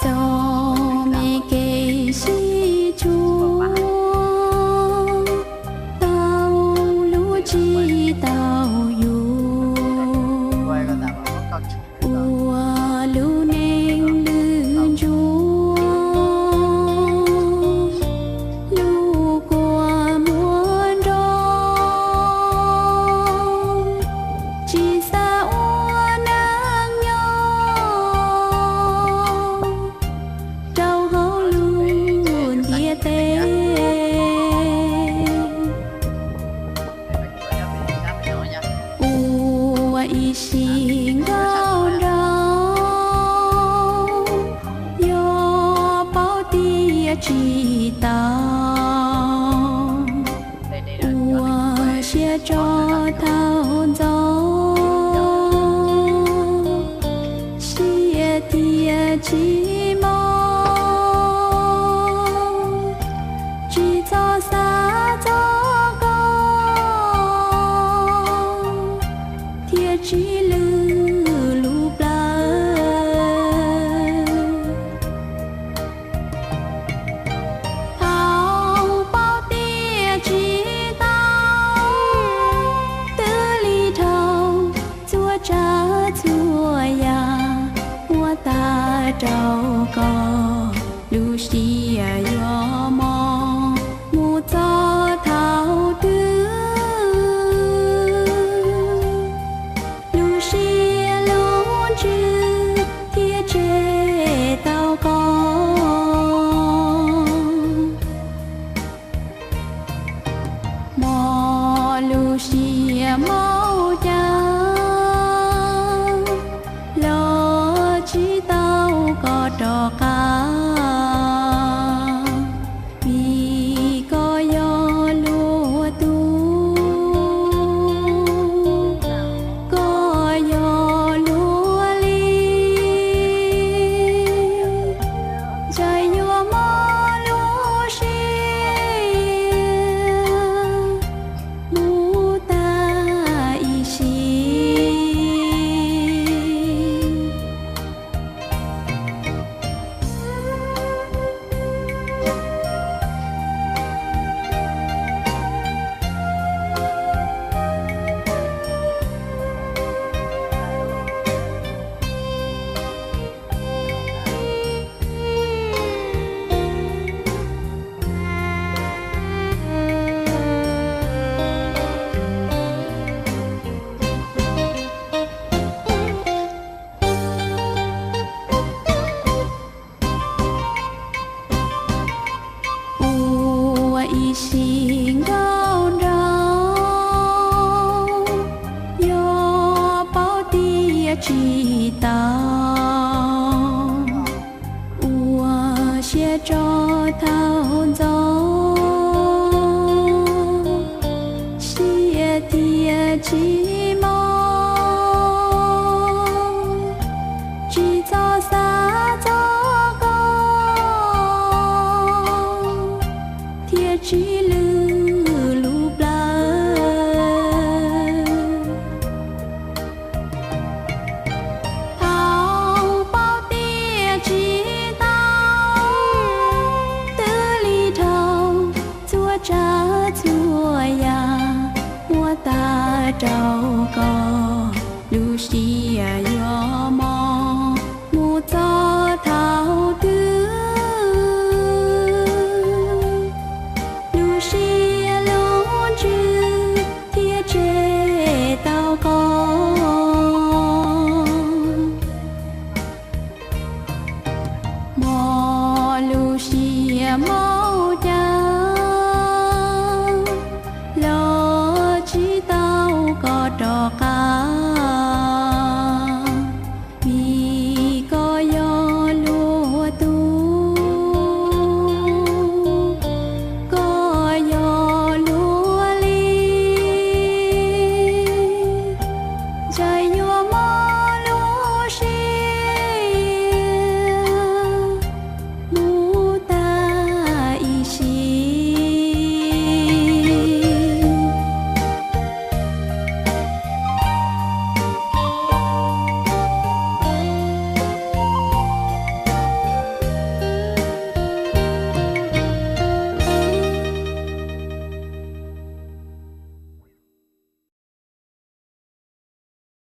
Txog me kev sib tshua, tau lub tsis tau yus, ua lub neej lwj ntsuag, lub kua muag nrog, tsis xav ua neej nyob rau hauv lub ntiaj teb. Ua ib sim nkauj nraug, yog paub tias tsis tau, ua siab tso thaum ntxov, siab tias tsis mob, tsis txhob xav txog koj, thiaj tsis lwj lub plawv. Thaum paub tias tsis tau, twb li dhau txhua tsav txhua yam, muab tag rau koj, lub siab yuav mob mus txog thaum twg? Lub siab lub ntsws thiaj tseg tau koj. Hmo lub siab maub cas los tsis tau koj rov qab, vim koj yog luag tug, koj yog luag li, ntshe yuav mob lub siab mus tag ib sim. Ua ib sim nkauj nraug, yog paub tias tsis tau, ua siab tso thaum ntxov, siab tias tsis mob, tsis txhob xav txog koj, thiaj tsis lwj lub plawv. Thaum paub tias tsis tau, twb li dhau txhua tsav txhua yam, muab tag rau